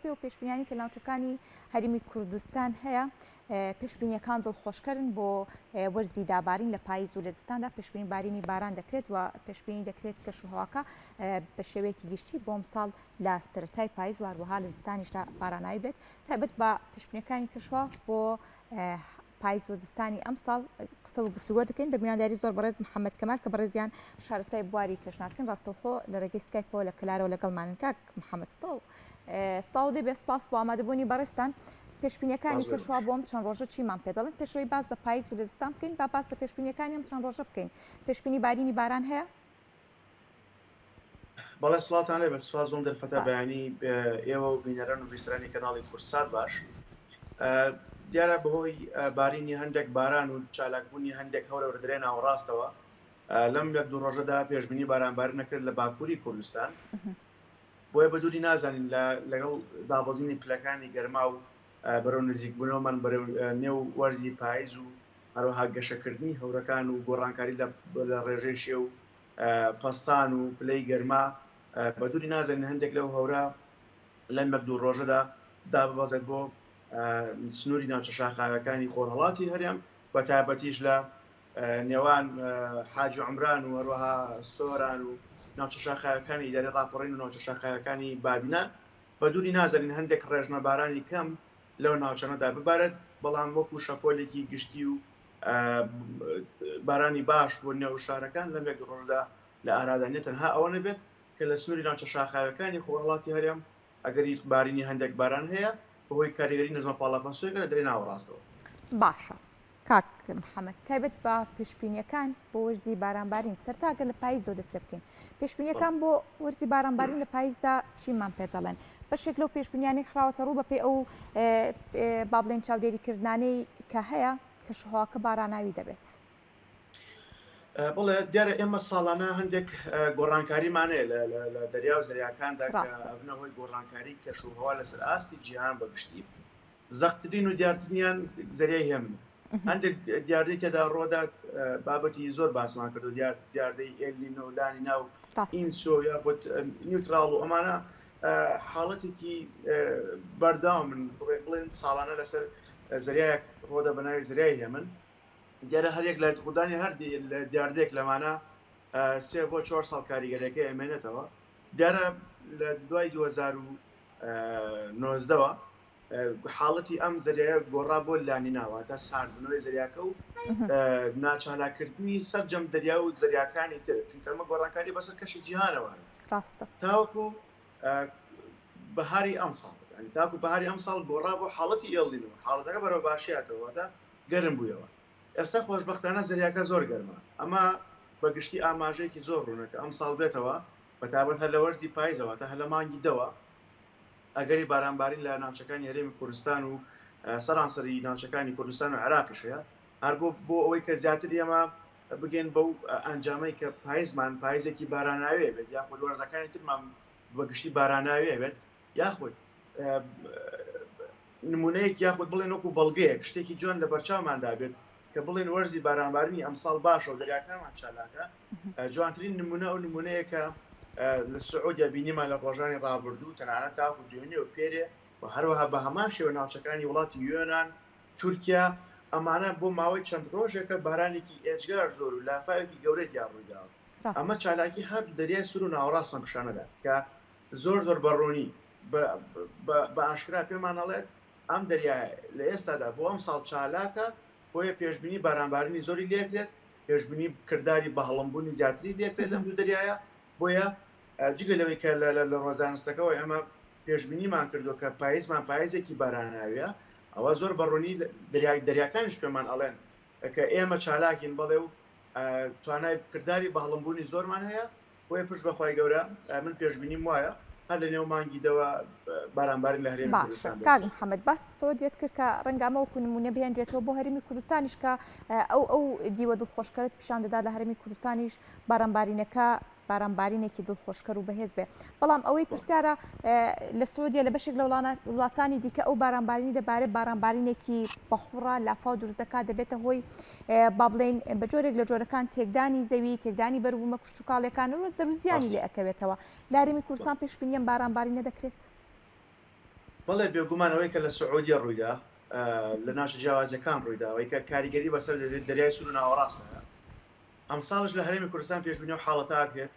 بەپێی ئەو پێشبینیانەی کە ناوچەکانی هەرێمی کوردستان هەیە پێشبینیەکان دڵخۆشکەرن بۆ وەرزی دابارین لە پاییز و لە زستاندا پێشبینی بارینی باران دەکرێت و پێشبینی دەکرێت کەشوهەواکە بە شێوەیەکی گشتی بۆ ئەمساڵ لە سەرەتای پاییز و هەروەها لە زستانیشدا باراناوی بێت تایبەت بە پێشبینیەکانی کەشوهەوا بۆ پاییز و زستانی ئەمساڵ قسە و گفتوگۆ دەکەین بە میوانداری زۆر بەڕێز محەممەد کەمال کە بەڕێزیان شارەزای بواری کەشناسین ڕاستەوخۆ لە ڕێگەی سکایپەوە لە کەلارەوە لەگەڵمانن کاک محەممەد سڵاو سڵاو دەبێ سپاس بۆ ئامادەبوونی بەڕێزتان پێشبینیەکانی کەشوهەوا بۆ ئەم چەند ڕۆژە چیمان پێ دەڵێن پێشەوەی باس لە پاییز و لە زستان بکەین با باس لە پێشبینیەکانی ئەم چەند ڕۆژە بکەین پێشبینی بارینی باران هەیە؟ بەڵێ سڵاوتان لێبێت سپاس بۆم دەرفەتە بەیانی ئێوە و بینەران و بیسەرانی کەناڵی کوردسات باش دیارە بەهۆی بارینی هەندێک باران و چالاکبوونی هەندێک هەورە وردرێ ناوەڕاستەوە لەم یەک دوو ڕۆژەدا پێشبینی بارانبارین نەکرد لە باکووری کوردستان بۆیە بە دووری نازانین لە لەگەڵ دابەزینی پلەکانی گەرما و بەرەو نزیکبوونەوەمان بەرەو نێو وەرزی پایز و هەروەها گەشەکردنی هەورەکان و گۆڕانکاری لە ڕێژەی شێ و پەستان و پلەی گەرما بە دووری نازانین هەندێک لەو هەورە لەم یەک دوو ڕۆژەدا داببەزێت بۆ سنووری ناوچە شاخاویەکانی خۆرهەڵاتی هەرێم بە تایبەتیش لە نێوان حاجی عمران و هەروەها سۆران و ناوچە شاخاویەکانی ئیدارەی ڕاپەڕین و ناوچە شاخاویەکانی بادینان بە دووری نازانین هەندێک ڕێژنە بارانی کەم لەو ناوچانەدا ببارێت بەڵام وەکو شەپۆلێکی گشتی و بارانی باش بۆ نێو شارەکان لەم یەک ڕۆژدا لە ئارادا نیە تەنها ئەوە نەبێت کە لە سنووری ناوچە شاخاویەکانی خۆرهەڵاتی هەرێم ئەگەری بارینی هەندێک باران هەیە بەهۆی کاریگەری نزمە پاڵەپەستۆیەکە لە دەریای ناوەڕاستەوە. باشە کاک محەمەد تایبەت بە پێشبینیەکان بۆ وەرزی بارانبارین سەرتا گەر لە پاییزەوە دەست پێ بکەین پێشبینیەکان بۆ وەرزی بارانبارین لە پاییزدا چیمان پێ دەڵێن بەشێک لەو پێشبینیانەی خراوەتە ڕوو بەپێی ئەو با بڵێن چاودێریکردنانەی کە هەیە کەشوهەواکە باراناوی دەبێت. بەڵێ دیارە ئێمە ساڵانە هەندێک گۆڕانکاریمان هەیە لە دەریا و زەریاکاندا کە ئەبنە هۆی گۆڕانکاری کەش و هەوا لەسەر ئاستی جیهان بە گشتی زەقترین و دیارترینیان زەریای هێمنە هەندێک دیاردەی تێدا ڕۆدات بابەتی زۆر باسمان کردو دیار دیاردەی ئێلینۆ و لانینا و ئینسۆ یاخود نیوتراڵ و ئەمانە حاڵەتێکی بەرداوامن بڵێن ساڵانە لەسەر زەریایەک ڕۆدە بە ناوی زەریای هێمن دیارە هەر یەک لە ڕوودانی هەر دیاردەیەک لەمانە سێ بۆ چوار ساڵ کاریگەریەکەی ئەمێنێتەوە دیارە لە دوای 2019ەوە حاڵەتی ئەم زەریایە گۆڕا بۆ لانینا واتە ساردبوونەوەی زەریاکە و ناچالاکردنی سەرجەم دەریا و زەریاکانی تر چونکە ئەمە گۆڕانکاری بەسەر کەشی جیهانەوە هەیە ڕاستە تاوەکو بەهاری ئەمساڵ ینی تاکو بەهاری ئەمساڵ گۆڕا بۆ حاڵەتی ئێڵنینۆ حاڵەتەکە بەرەو باشیاتەوە واتە گەرم بوویەوە ئێستا خۆشبەختانە زەریاکە زۆر گەرمە ئەمە بە گشتی ئاماژەیەکی زۆر ڕوونە کە ئەمساڵ بێتەوە بە تایبەت هەر لە وەرزی پایزەوە تا هەر لە مانگی دەوە ئەگەری بارانبارین لە ناوچەکانی هەرێمی کوردستان و سەرانسەری ناوچەکانی کوردستان و عێراقیش هەیە هەر بۆ بۆ ئەوەی کە زیاتر ئێمە بگەین بەو ئەنجامەی کە پایزمان پایزێکی باراناوێ بێت یاخود وەرزەکانی ترمان بە گشتی باراناوێ بێت یاخود نمونەیەک یاخود بڵێن وەکو بەڵگەیەک شتێکی جوان لە بەرچاوماندا بێت کە بڵێن وەرزی بارانبارینی ئەمساڵ باشە و دەریاکانمان چالاکە جوانترین نمونە ئەو نمونەیە کە لە سعودیا بینیمان لە ڕۆژانی ڕابردوو تەنانەت تاکو دوێنێ و پێرێ و هەروەها بە هەمان شێوە ناوچەکانی وڵاتی یۆنان تورکیا ئەمانە بۆ ماوەی چەند ڕۆژێکە بارانێکی ئێجگار زۆر و لافاوێکی گەورەی تیا ڕوویداوە ئەمە چالاکی هەردوو دەریای سور و ناوەڕاستمان پیشانەدا کە زۆر زۆر بە ڕوونی بە ئاشکرا پێمان ئەڵێت ئەم دەریایە لە ئێستادا بۆ ئەمساڵ چالاکە بۆیە پێشبینی بارانبارینی زۆری لێکرێت پێشبینی کرداری بەهەڵمبوونی زیاتری لێکرێت لەم دوو دەریایە بۆیە جگە لەوەی کە لە ڕۆزانستەکەەوە ئێمە پێشبینیمان کردو کە پاییزمان پاییزێکی باراناویە ئەوە زۆر بەڕوونی دەریای دەریاکانیش پێمان ئەڵێن کە ئێمە چالاکین بەڵێ و توانای کرداری بەهەڵمبوونی زۆرمان هەیە بۆیە پشت بە خوای گەورە من پێشبینیم وایە هەر لە نێو مانگی دەوە بارانبارین لە هەرێمی باشە کوردستان دەست کاک پێ محەممەد باسی سعودیەت کرد کە ڕەنگە ئەمە وەکو نمونە بهێنرێتەوە بۆ هەرێمی کوردستانیش کە ئەو ئەو دیوە دڵخۆشکەرت پیشان دەدا لە هەرێمی کوردستانیش بارانبارینەکە بارانبارینێکی دڵخۆشکەر و بەهێز بێ بەڵام ئەوەی پرسیارە لە سعودیە لە بەشێک لە وڵاتانی دیکە ئەو بارانبارینی دەبارێت بارانبارینێکی بەخوڕە لافاو دروست دەکات دەبێتە هۆی با بڵێین بە جۆرێک لە جۆرەکان تێکدانی زەوی، تێکدانی بەروبوومە کشتوکاڵیەکان و زەرو زیانی لێ ئەکەوێتەوە. لە هەرێمی کوردستان پێشبینی ئەم بارانبارینە دەکرێت؟ بەڵێ بێگومان ئەوەی کە لە سعودیە ڕوویدا لە ناوچە جیاوازەکان ڕوویدا ئەوەی کە کاریگەری بەسەر دەریای سوور و ناوەڕاست هەیە ئەمساڵش لە هەرێمی کوردستان پێشبینی ئەو حاڵەتە ئەکرێت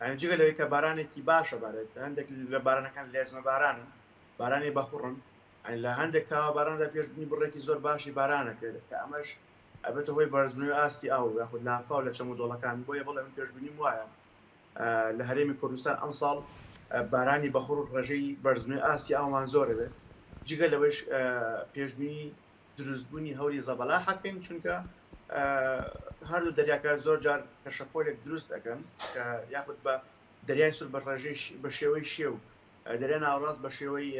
یعنی جگە لەوەی کە بارانێکی باشە بارێت هەندێک لە بارانەکان لێزمە بارانن بارانی بەخوڕن یعنی لە هەندێک تاوە باراندا پێشبینی بڕێکی زۆر باشی باران ئەکرێت کە ئەمەش ئەبێتە هۆی بەرزبوونەوەی ئاستی ئاو یاخود لافاو لە چەم و دۆڵەکان بۆیە بەڵێ من پێشبینیم وایە لە هەرێمی کوردستان ئەمساڵ بارانی بەخوڕ و ڕێژەی بەرزبوونەوەی ئاستی ئاومان زۆر ئەبێت جگە لەوەیش پێشبینی دروستبوونی هەوری زەبەلاح ئەکەین چونکە هەردوو دەریاکە زۆر جار کە شەپۆلێک دروست ئەکەن کە یاخود بە دەریای سوور بە ڕێژەی بە شێوەی شێو دەریای ناوەڕاست بە شێوەی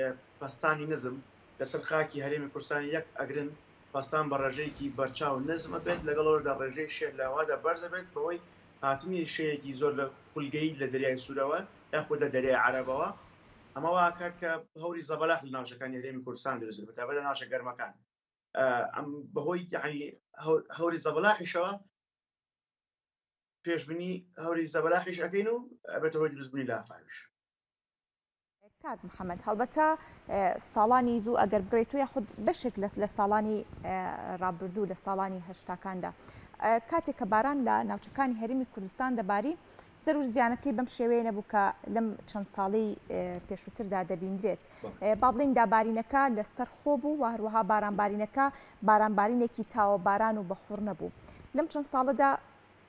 پەستانی نزم لەسەر خاکی هەرێمی کوردستانی یەک ئەگرن پەستان بە ڕێژەیەکی بەرچاو نزم ئەبێت لەگەڵ ئەوەشدا ڕێژەی شێ لە هەوادا بەرز ئەبێت بەهۆی هاتنی شێیەکی زۆر لە خولگەیی لە دەریای سوورەوە یاخود لە دەریای عەرەبەوە ئەمە وا ئەکات کە هەوری زەبەلاح لە ناوچەکانی هەرێمی کوردستان دروست بێت بەتایبەت لە ناوچە گەرمەکان ئەم بەهۆی یعنی هەوری زەبەلاحیشەوە پێشبینی هەوری زەبەلاحیش ئەکەین و ئەبێتە هۆی دروستبوونی لافاویش. کاک محەمەد هەڵبەتە ساڵانی زوو ئەگەر بگرێت و یاخود بەشێک لە ساڵانی ڕابردوو لە ساڵانی هەشتاکاندا کاتێک کە باران لە ناوچەکانی هەرمی کوردستان دەباری زەرور زیانەکەی بەم شێوەیە نەبوو کە لەم چەند ساڵی پێشووتردا دەبیندرێت با بڵین دابارینەکە لەسەر خۆ بوو و هەروەها بارانبارینەکە بارانبارینێکی تاوە باران و بەخوڕ نەبوو لەم چەند ساڵەدا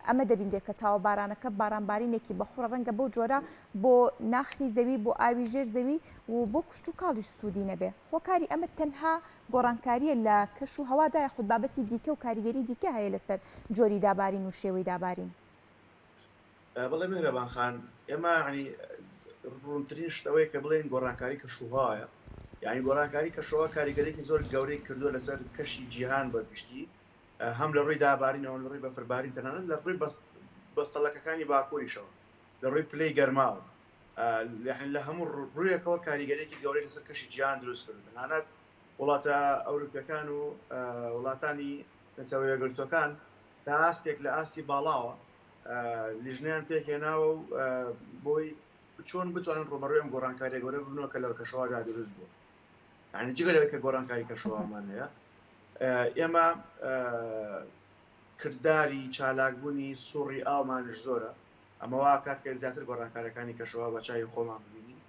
ئەمە دەبینرێت کە تاوە بارانەکە بارانبارینێکی بەخوڕە ڕەنگە بەو جۆرە بۆ ناخی زەوی بۆ ئاوی ژێر زەوی و بۆ کشتوکاڵیش سوودی نەبێ. هۆکاری ئەمە تەنها گۆڕانکارییە لە کەش و هەوادا یاخود بابەتی دیکە و کاریگەری دیکە هەیە لەسەر جۆری دابارین و شێوەی دابارین؟ بەڵێ میهرەبان خان، ئێمە یانی ڕوونترین شت ئەوەیە کە بڵێین گۆڕانکاری کەشوهەوایە، یانی گۆڕانکاری کەشوهەوا کاریگەریی زۆر گەورەی کردووە لەسەر کەشی جیهان بە گشتی، هەم لە ڕووی دابارینەوە لە ڕووی بەفربارین تەنانەت لە ڕووی بەستەڵەکەکانی باکووریشەوە لە ڕووی پلەی گەرماوە یعنی لە هەموو ڕوویەکەوە کاریگەرێکی گەورەی لەسەر کەشی جیهان دروست کرد تەنانەت وڵاتە ئەوروپیەکان و وڵاتانی نەتەوە یەکگرتووەکان تا ئاستێک لە ئاستی باڵاوە لیژنەیان پێکهێناوە و بۆی چۆن بتوانن ڕوبەڕوی ئەم گۆڕانکاریە گەورە ببنەوە کە لە کەشەوەدا دروست بووە یعنی جگە لەوەی کە گۆڕانکاری کەشەوەمان هەیە ئێمە کرداری چالاکبوونی سوڕی ئاومانش زۆرە ئەمە وا کات کە زیاتر گۆڕانکارەکانی کەشەوە بە چاوی خۆمان ببینین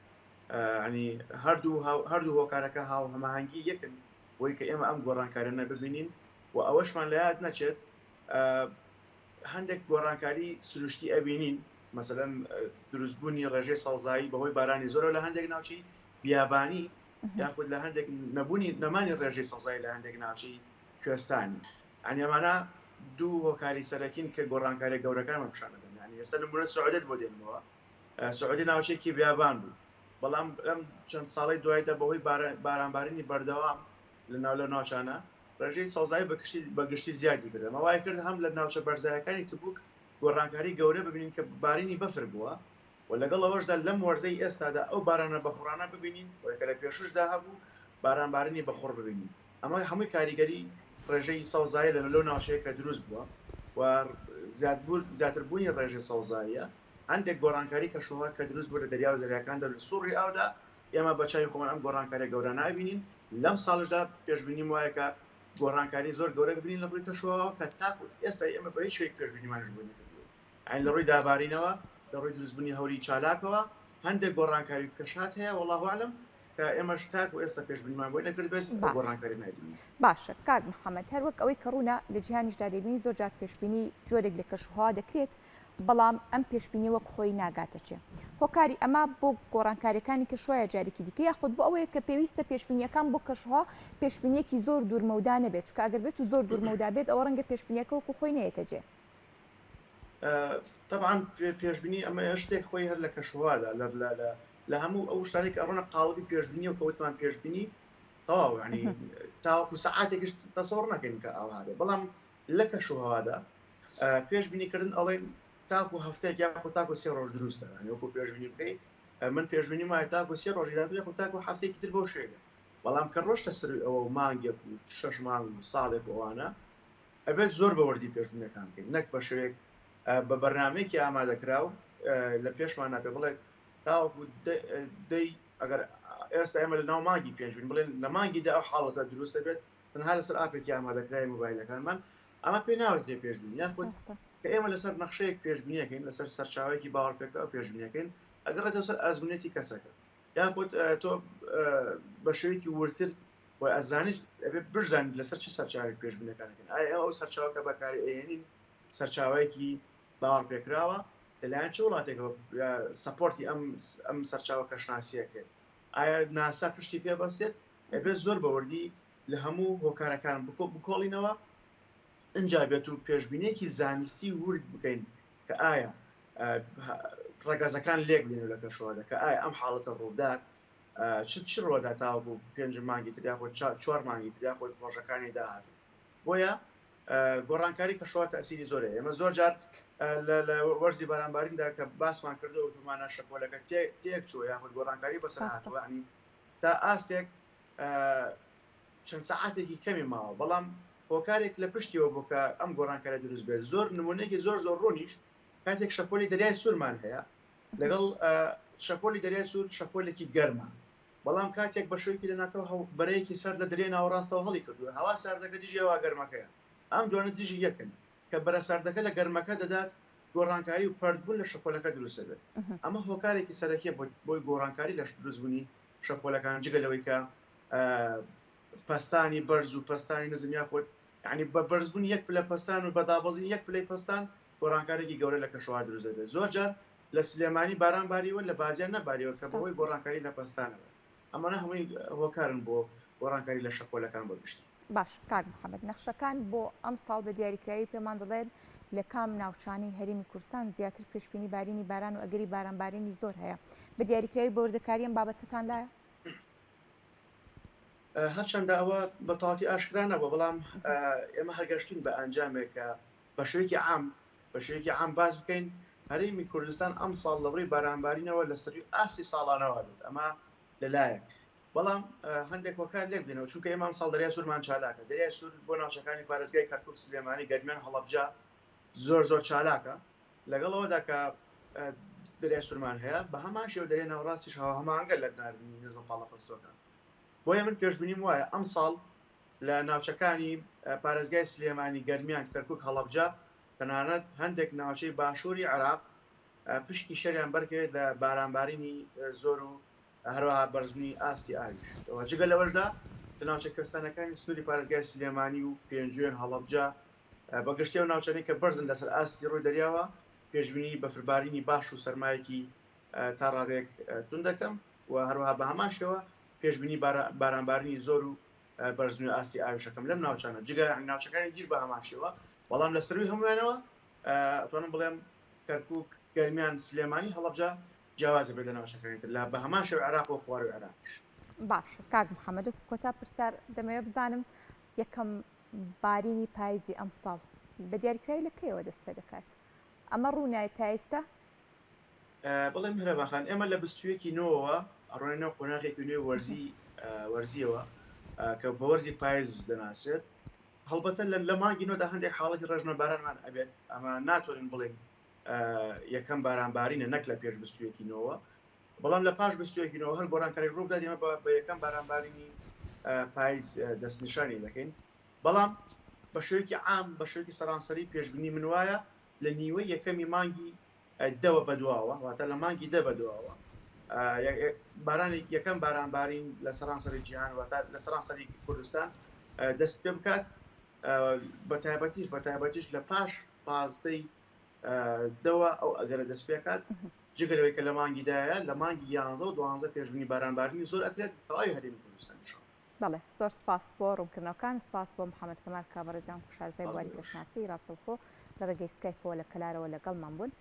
ینی هەردوو هەردوو هۆکارەکە هاو هەماهەنگی یەکن بۆی کە ئێمە ئەم گۆڕانکارانە ببینین و ئەوەشمان لە یاد نەچێت هەندێک گۆڕانکاری سروشتی ئەبینین مەسەلەن دروستبوونی ڕێژەی سەوزایی بەهۆی بارانی زۆرەوە لە هەندێک ناوچەی بیابانی یاخود لە هەندێک نەبوونی نەمانی ڕێژەی سەوزایی لە هەندێک ناوچەی کوێستانی یانی ئەمانە دوو هۆکاری سەرەکین کە گۆڕانکاریە گەورەکانمان پیشان دەدەن یانی ئێستا نمونە سعودیەت بۆ دێنمەوە سعودی ناوچەیەکی بیابان بوو بەڵام لەم چەند ساڵی دوایدا بەهۆی بارانبارینی بەردەوام لە ناو لەو ناوچانە ڕێژەی سەوزایی بەگشتی بەگشتی زیادی کرد ئەمە وای کرد هەم لە ناوچە بەرزایەکانی تبوک گۆڕانکاری گەورە ببینین کە بارینی بەفر بووە و لەگەڵ ئەوەشدا لەم وەرزەی ئێستادا ئەو بارانە بەخوڕانە ببینین و کە لە پێشووشدا هەبوو باران بارینی بەخوڕ ببینین ئەمە هەمووی کاریگەری ڕێژەی سەوزایی لە لەو ناوچەیە کە دروست بووە و زیاتر بوونی ڕێژەی سەوزاییە هەندێک گۆڕانکاری کەشوهەوا کە دروست بوو لە دەریا و زەریاکاندا لە سوڕی ئاودا ئێمە بە چاوی خۆمان ئەم گۆڕانکاریە گەورانە ئەبینین لەم ساڵشدا پێشبینیم وایە کە گۆڕانکاری زۆر گەورە ببینین لە ڕووی کەشوهەواوە کە تاکو ئێستا ئێمە بە هیچ شێوەیەک پێشبینیمانش بۆی نەکردووە یانی لە ڕووی دابارینەوە، لە ڕووی دروستبوونی هەوری چالاکەوە هەندێک گۆڕانکاری و کەشات هەیە واللە اعلم کە ئێمەش تاکو ئێستا پێشبینیمان بۆی نەکردبێت ئەو باشە گۆڕانکاریە نایبینین. باشە کاک محەمەد هەر وەک ئەوەی کە ڕوونە لە جیهانیشدا دەیبینین زۆر جار پێشبینی جۆرێک لە کەشوهەوا دەکرێت بەڵام ئەم پێشبینیە وەک خۆی ناگاتە چێ هۆکاری ئەمە بۆ گۆڕانکاریەکانی کەشوهەوایە جارێکی دیکە یاخود بۆ ئەوەیە کە پێویستە پێشبینیەکان بۆ کەشوهەوا پێشبینیەکی زۆر دوورمەودا نەبێت چونکە ئەگەر بێت و زۆر دوورمەودا بێت ئەوە ڕەنگە پێشبینیەکە وەکو خۆی نەیەتە جێ. تەبعەن پێشبینی ئەمە شتێک خۆی هەر لە کەشوهەوادا لە لە لە لە هەموو ئەو شتانێک کە ئەڕۆنە قاڵبی پێشبینی و کەوتمان پێشبینی تەواو ینی تاوەکو سەعاتێکیش تەسەوڕ نەکەین کە ئاوا بێ بەڵام لە کەشوهەوادا پێشبینیکردن ئەڵێن تاکو هەفتەیەک یاخود تاکو سێ ڕۆژ دروستە ینی وەکو پێشبینی بکەیت من پێشبینی وایە تاکو سێ ڕۆژی داهاتوو یاخود تاکو هەفتەیەکی تر بەو شێوەیە بەڵام کە ڕۆشتە سەروی ئەوە و مانگێک و شەش مانگ و ساڵێک و ئەوانە ئەبێت زۆر بە وردی پێشبینیەکان بکەین نەک بە شێوەیەک بە بەرنامەیەکی ئامادەکراو لە پێشمان نابێ بڵێت تاوەکو دەی ئەگەر ئێستا ئێمە لە ناو مانگی پێنج بین بڵێن لە مانگی دە ئەو حاڵەتە دروست دەبێت تەنها لەسەر ئاپێکی ئامادەکراوی مۆبایلەکانمان ئەمە پێ ناوترێ پێشبینی یاخود کە ئێمە لەسەر نەخشەیەک پێشبینیەکەین لەسەر سەرچاوەیەکی باوەڕپێکراو پێشبینیەکەین ئەگەڕێتەوە سەر ئەزمونێتی کەسەکە یاخود تۆ بە شێوەیەکی وردتر و ئەزانیت ئەبێ بشزانیت لەسەر چ سەرچاوێک پێشبینەکانەکەن ئایا ئێمە ئەو سەرچاوەکە بەکاری ئەهێنین سەرچاوەیەکی باوەڕپێکراوە لەلایەن چ وڵاتێکەوە سەپۆرتی ئەم ئەم سەرچاوە کەشناسیە کرد ئایا ناسا پشتی پێ بەستێت ئەبێت زۆر بەوردی لە هەموو هۆکارەکان بکۆڵینەوە ئینجا بێت و پێشبینێکی زانستی ورد بکەین کە ئایا ڕەگەزەکان لێک بدەین لە کەشوهەوادا کە ئایا ئەم حاڵەتە ڕوودات چ چ ڕوەدا تاوەکو پێنج مانگی تر یاخود چوار مانگی تر یاخود ڕۆژەکانی داهاتوو بۆیە گۆڕانکاری کەشوهەوا تەسیری زۆر هەیە ئێمە زۆر جار لە وەرزی بارانباریندا کە باسمان کردو وتومانە شەپۆلەکە تێک چووە یاخود گۆڕانکاری بەسەر هاتووە ینی تا ئاستێک چەند سەعاتێکی کەمی ماوە بەڵام هۆکارێک لە پشتیەوە بۆ کە ئەم گۆڕانکارە دروست بێت زۆر نمونەیەکی زۆر زۆر ڕوونیش کاتێک شەپۆلی دەریای سوورمان هەیە لەگەڵ شەپۆلی دەریای سوور شەپۆلێکی گەرمە بەڵام کاتێک بە شوێکی لەناکاو هەو بەرەیەکی سارد لە دەریای ناوەڕاستەوە هەڵی کردووە هەوا ساردەکە دژی هەوا گەرمەکەیە ئەم دوانە دژی یەکن کە بەرە ساردەکە لە گەرمەکە دەدات گۆڕانکاری و پەرتبوون لە شەپۆلەکە دروست دەبێت ئەمە هۆکارێکی سەرەکیە بۆی گۆڕانکاری لە دروستبوونی شەپۆلەکان جگە لەوەی کە پەستانی بەرز و پەستانی نزم یاخود یعنی بە بەرزبوونی یەک پلە پەستان و بە دابەزینی یەک پلەی پەستان گۆڕانکارێکی گەورە لە کەشوهەوا دروست دەبێت زۆر جار لە سلێمانی باران باریوە لە بازیان نەباریوە کە بەهۆی گۆڕانکاری لە پەستانەوە ئەمانە هەمووی هۆکارن بۆ گۆڕانکاری لە شەپۆلەکان بە گشتی. باش کاک محەمەد نەخشەکان بۆ ئەمساڵ بە دیاریکراوی پێمان دەڵێن لە کام ناوچانەی هەرێمی کوردستان زیاتر پێشبینی بارینی باران و ئەگەری بارانبارینی زۆر هەیە؟ بە دیاریکراوی بە وردەکاری ئەم بابەتەتان لایە؟ هەرچەندە ئەوە بە تەواوەتی ئاشکرا نەبووە، بەڵام ئێمە هەر گەشتوین بە ئەنجامێک کە بە شێوەیەکی عام بە شێوەیەکی عام باس بکەین هەرێمی کوردستان ئەمساڵ لە ڕووی بارانبارینەوە لە سەرووی ئاستی ساڵانەوە بێت ئەمە لەلایەک بەڵام هەندێک هۆکار لێک بدەنەوە چونکە ئێمە ئەمساڵ دەریای سوورمان چالاکە دەریای سوور بۆ ناوچەکانی پارێزگای کەرکوک سلێمانی گەرمیان هەڵەبجە زۆر زۆر چالاکە لەگەڵ ئەوەدا کە دەریای سوورمان هەیە بە هەمان شێوە دەریای ناوەڕاستیش هەوا هەماهەنگە لە ناردنی نزمە پاڵەپەستۆکان بۆیە من پێشبینیم وایە ئەمساڵ لە ناوچەکانی پارێزگای سلێمانی، گەرمیان، کەرکوک، هەڵەبجە، تەنانەت هەندێک ناوچەی باشووری عێراق پشکی شەریان بەرکەوێت لە بارانبارینی زۆر و هەروەها بەرزبوونی ئاستی ئاویش. جگە لەوەشدا لە ناوچە کوێستانەکانی سنووری پارێزگای سلێمانی و پێنجوێن، هەڵەبجە، بە گشتی ئەو ناوچانەی کە بەرزن لەسەر ئاستی ڕووی دەریاوە پێشبینی بەفربارینی باش و سەرمایەکی تا ڕادەیەک توند دەکەم و هەروەها بە هەمان شێوە پێشبینی بارانبارینی زۆر و بەرزبوونی ئاستی ئاویشەکەم لەم ناوچانە جگە ناوچەکانی دیش بە هەمان شێوە بەڵام لە سەروی هەموویانەوە ئەتوانم بڵێم کەرکک گەرمیان سلێمانی هەڵەبجە جیاوازە بێت لە ناوچەکانی تر لە بە هەمان شێوە عێراق و خواروی عێراقیش. باشە کاک محەممەد و کۆتا پرسیار دەمەوێت بزانم یەکەم بارینی پایزی ئەمساڵ بە دیاریکراوی لە کەیەوە دەست پێ دەکات ئەمە ڕوونایە تا ئێستا؟ بەڵێ میهرەبان خان ئێمە لە 21 ی نۆوە ئەڕۆینە ناو قۆناغێکی نوێی وەرزی وەرزیەوە کە بە وەرزی پایز دەناسرێت هەڵبەتە لە مانگی نۆدا هەندێک حاڵەتی ڕێژنە بارانمان ئەبێت ئەمە ناتوانین بڵێین یەکەم بارانبارینە نەک لە پێش 21 ی نۆوە بەڵام لە پاش 21 ی نۆوە هەر گۆڕانکاریک ڕووبدات ئێمە بە یەکەم بارانبارینی پایز دەستنیشانی دەکەین بەڵام بە شێوەیەکی عام بە شێوەیەکی سەرانسەری پێشبینی من وایە لە نیوەی یەکەمی مانگی دەوە بەدواوە واتە لە مانگی دە بەدواوە بارانێک یەکەم بارانبارین لە سەرانسەری جیهان واتە لە سەرانسەری کوردستان دەست پێ بکات بە تایبەتیش بە تایبەتیش لە پاش پازدەی دەوە ئەو ئەگەرە دەست پێکات جگە لەوەی کە لە مانگی دایە لە مانگی یانزە و دوانزە پێشبینی بارانبارینی زۆر ئەکرێت تەواوی هەرێمی کوردستان ئینشاڵڵا. بەڵێ زۆر سپاس بۆ ڕوونکردنەوەکان، سپاس بۆ محەمەد کەمال کە بەڕێزیان شارەزای بواری کەشناسی ڕاستەوخۆ لە ڕێگەی سکایپەوە لە کەلارەوە لەگەڵمان بوون.